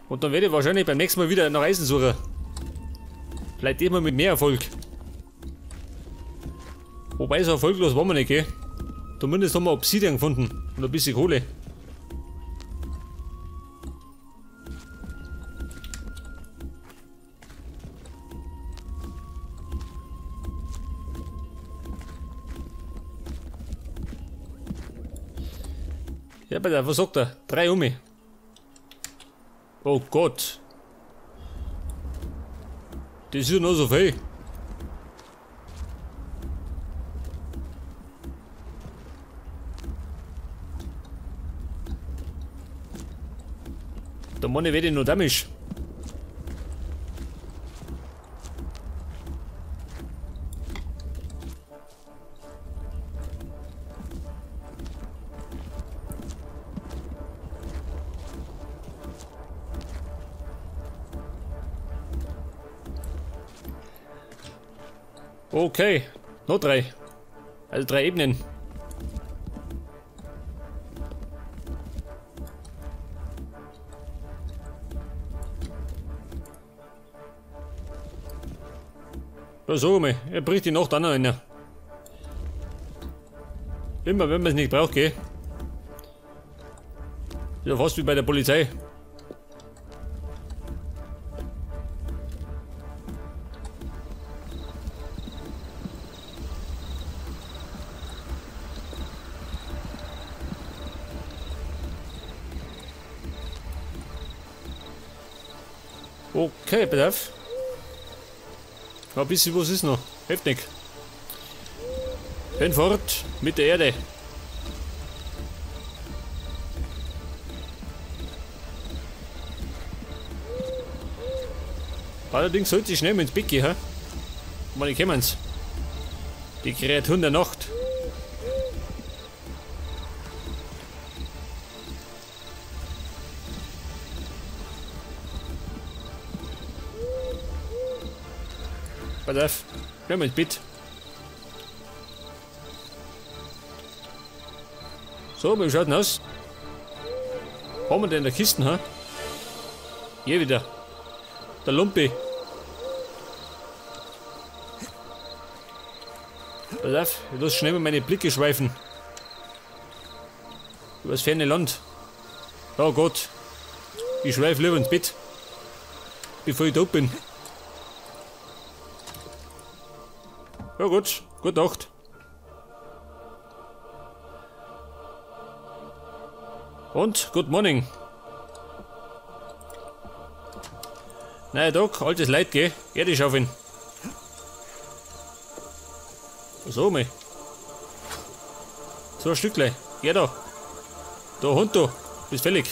Und dann werde ich wahrscheinlich beim nächsten Mal wieder nach Eisen suchen. Vielleicht immer mit mehr Erfolg. Wobei, so erfolglos waren wir nicht, gell? Zumindest haben wir Obsidian gefunden und ein bisschen Kohle. Ja, bitte, was sagt er? 3 um mich. Oh Gott. Das ist ja noch so viel. Der Mann werde ich noch dämisch. Okay, noch 3. Also 3 Ebenen. Ja, sag mal, er bricht die Nacht auch noch einer. Immer wenn man es nicht braucht, gell? Ja, fast wie bei der Polizei. Okay, pass auf. Ein bisschen was ist noch. Heftig. Hinfort mit der Erde. Allerdings sollte ich schnell mal ins Bett gehen, hä? Meine kämen's. Die Kreaturen der Nacht. Pass auf, schnell mal ins Bett. So, wie schaut denn aus? Haben wir denn in der Kiste, hä? Hier wieder. Der Lumpi. Pass auf, ich lass schnell mal meine Blicke schweifen. Über das ferne Land. Oh Gott. Ich schweife lieber ins Bett. Bevor ich tot bin. Ja gut, gute Nacht. Und good morning. Naja, Tag, altes Leid, gell? Erde schaufeln. So, mei. So ein Stückle. Geh da. Da, Hund da. Bist fällig.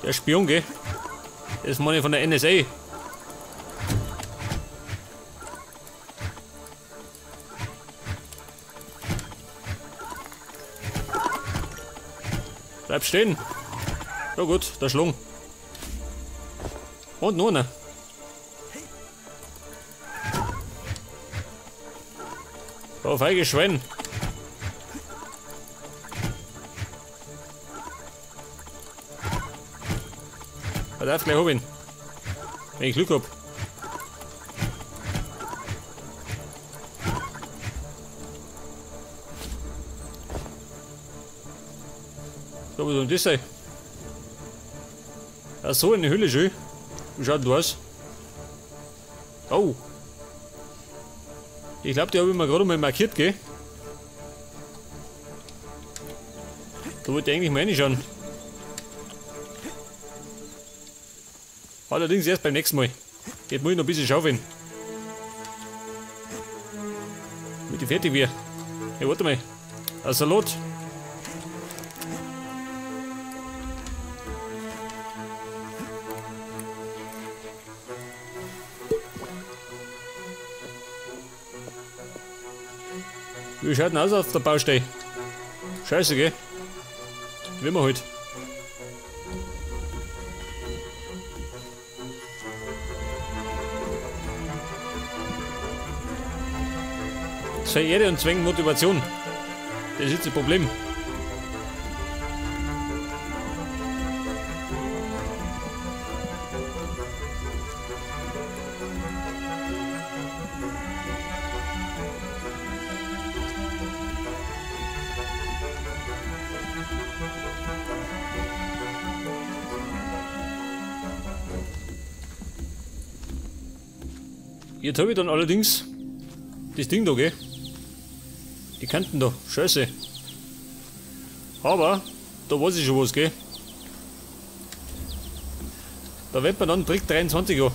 Der Spion, gell? Das ist meine von der NSA. Bleib stehen. Ja gut, der Schlung. Und noch einer. Da, feige Schwein. Da darf gleich holen. Wenn ich Glück hab. So, was soll denn das sein? Ach so, eine Höhle schön. Wie schaut denn das aus? Oh. Ich glaube, die habe ich mir gerade mal markiert, gell? Da wollte ich eigentlich mal reinschauen. Allerdings erst beim nächsten Mal. Jetzt muss ich noch ein bisschen schaufeln. Damit ich fertig werde. Hey, warte mal. Ein Salat. Wie schaut denn aus auf der Baustelle? Scheiße, gell? Wie immer halt. Zwei Erde und zwängen Motivation. Das ist jetzt das Problem. Jetzt habe ich dann allerdings das Ding da, gell? Die Kanten da, scheiße. Aber da weiß ich schon was, gell? Da wendet man dann Trick 23 an.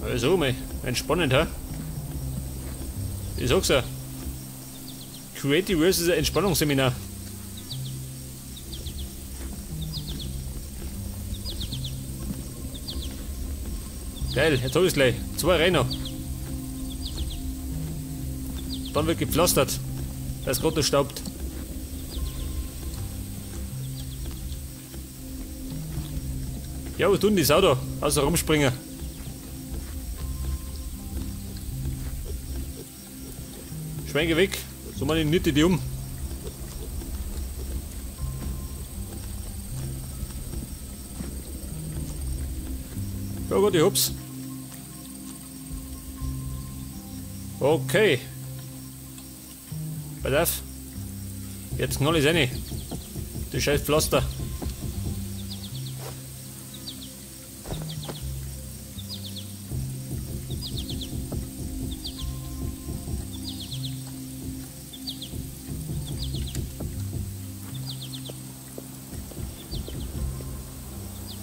Also, mei, entspannend, hä? Ich sag's ja. Creativerse ist ein Entspannungsseminar. Geil, jetzt hab ich's gleich. 2 Reihen. Dann wird gepflastert, dass gerade staubt. Ja, was tun die Sau da? Außer rumspringen. Schwein, geh weg. So meine Nitte die um. Ja gut, ich hab's. Okay. Pass auf. Jetzt knall ich's rein. Das scheiß Pflaster.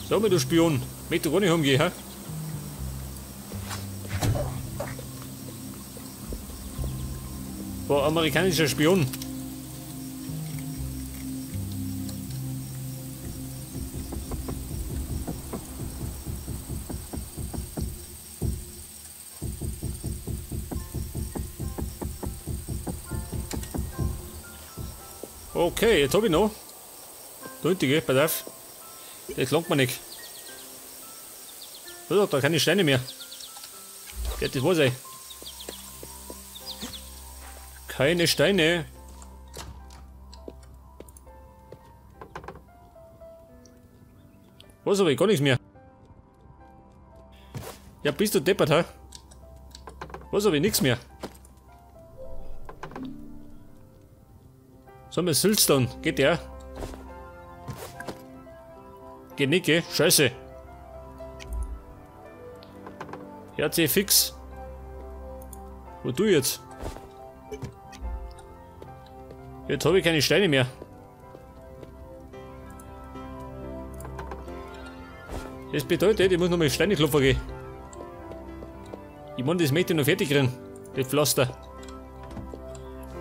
Sag mal, du Spion, möchtest du gar nicht umgehen, hä? War amerikanischer Spion. Okay, jetzt hab ich noch. Da hinten, gell, pass auf. Das langt mir nicht. So, da keine Steine mehr. Ja, das war's, ey. Keine Steine. Was hab ich? Gar nichts mehr. Ja, bist du deppert, hä? Was hab ich? Nix mehr. Sollen wir Siltstone? Geht der? Geht nicht, gell? Scheiße. RC fix. Wo du jetzt? Jetzt habe ich keine Steine mehr. Das bedeutet, ich muss noch mal Steine klopfen gehen. Ich meine, das möchte ich noch fertig kriegen. Das Pflaster.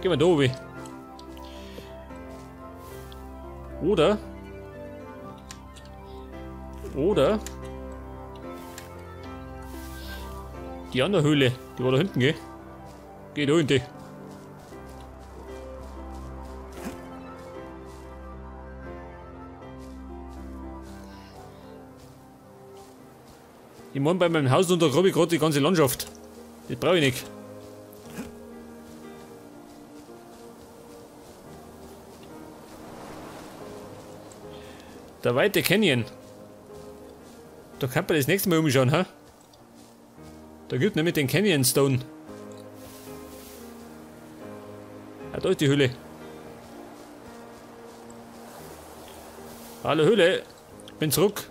Gehen wir da oben. Oder. Oder. Die andere Höhle, die war da hinten, gell? Geh da hinten. Ich meine, bei meinem Haus untergrabe ich gerade die ganze Landschaft. Das brauche ich nicht. Der weite Canyon. Da kann man das nächste Mal umschauen, ha? Da gibt nämlich den Canyon Stone. Ah, da ist die Höhle. Hallo Höhle, bin zurück.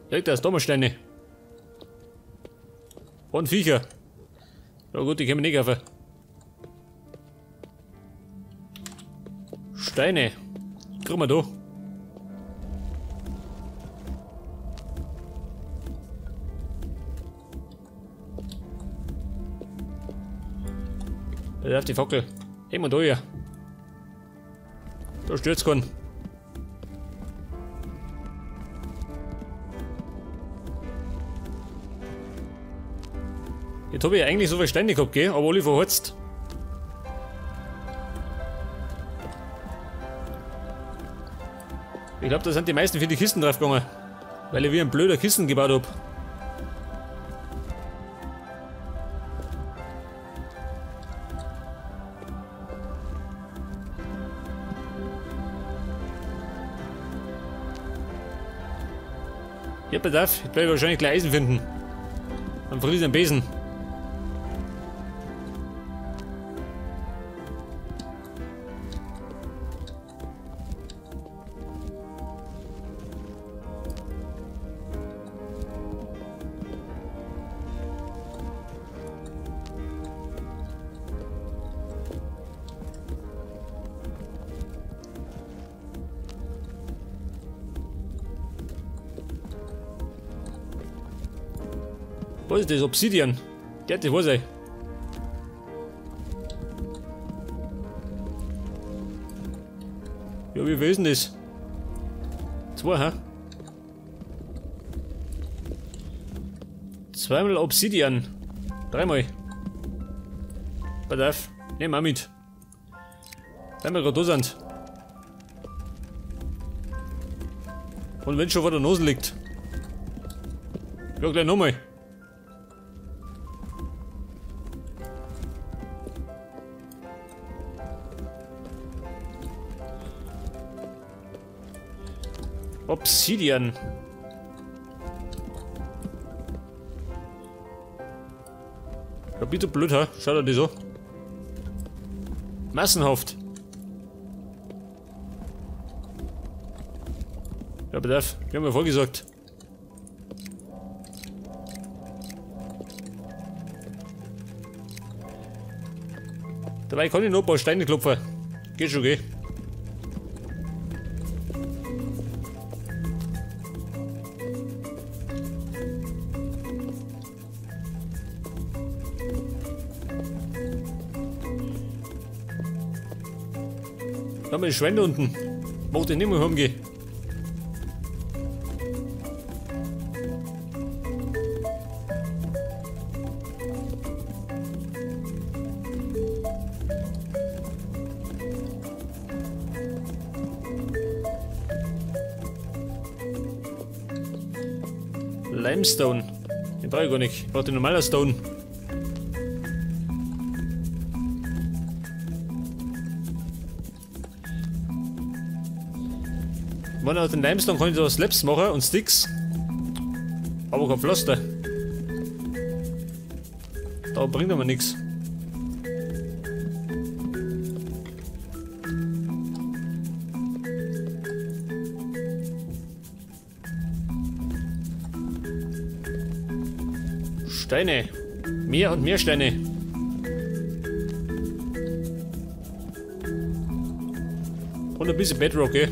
Legt da ist da mal Steine. Und Viecher. Ja gut, die können wir nicht kaufen. Steine. Kriegen wir da. Da darf die Fackel. Immer da hier. Da stürzt keinen. Jetzt habe ich eigentlich so viele Steine gehabt, gell? Aber alle verholzt. Ich glaube, da sind die meisten für die Kisten drauf gegangen. Weil ich wie ein blöder Kisten gebaut habe. Ja, pass auf, ich werde wahrscheinlich gleich Eisen finden. Dann verliere ich den Besen. Was ist das? Obsidian? Der, das weiß ich. Ja, wie viel ist denn das? 2, hä? 2-mal Obsidian. 3-mal. Pass auf, nehmen wir mit. Wenn wir gerade da sind. Und wenn schon vor der Nase liegt. Ja, gleich nochmal. Obsidian. Ja, bitte blöd, hä? Schaut euch das an. Massenhaft. Ja, bedarf. Ich hab mir vorgesagt. Dabei kann ich noch ein paar Steine klopfen. Geht schon, gell? Da haben wir die Schweine unten. Mach den nicht mehr heimgehen. Limestone. Den brauche ich gar nicht. Ich brauche den normalen Stone. Wenn aus den Limestone kann ich da Slabs machen und Sticks. Aber kein Pflaster. Da bringt aber nichts. Steine. Mehr und mehr Steine. Und ein bisschen Bedrock, ey.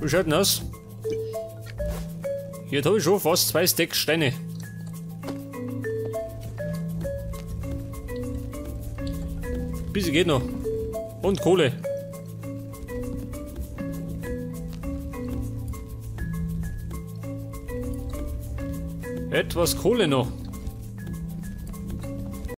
Wie schaut denn aus? Hier habe ich schon fast 2 Stacks Steine. Bisschen geht noch. Und Kohle. Etwas Kohle noch.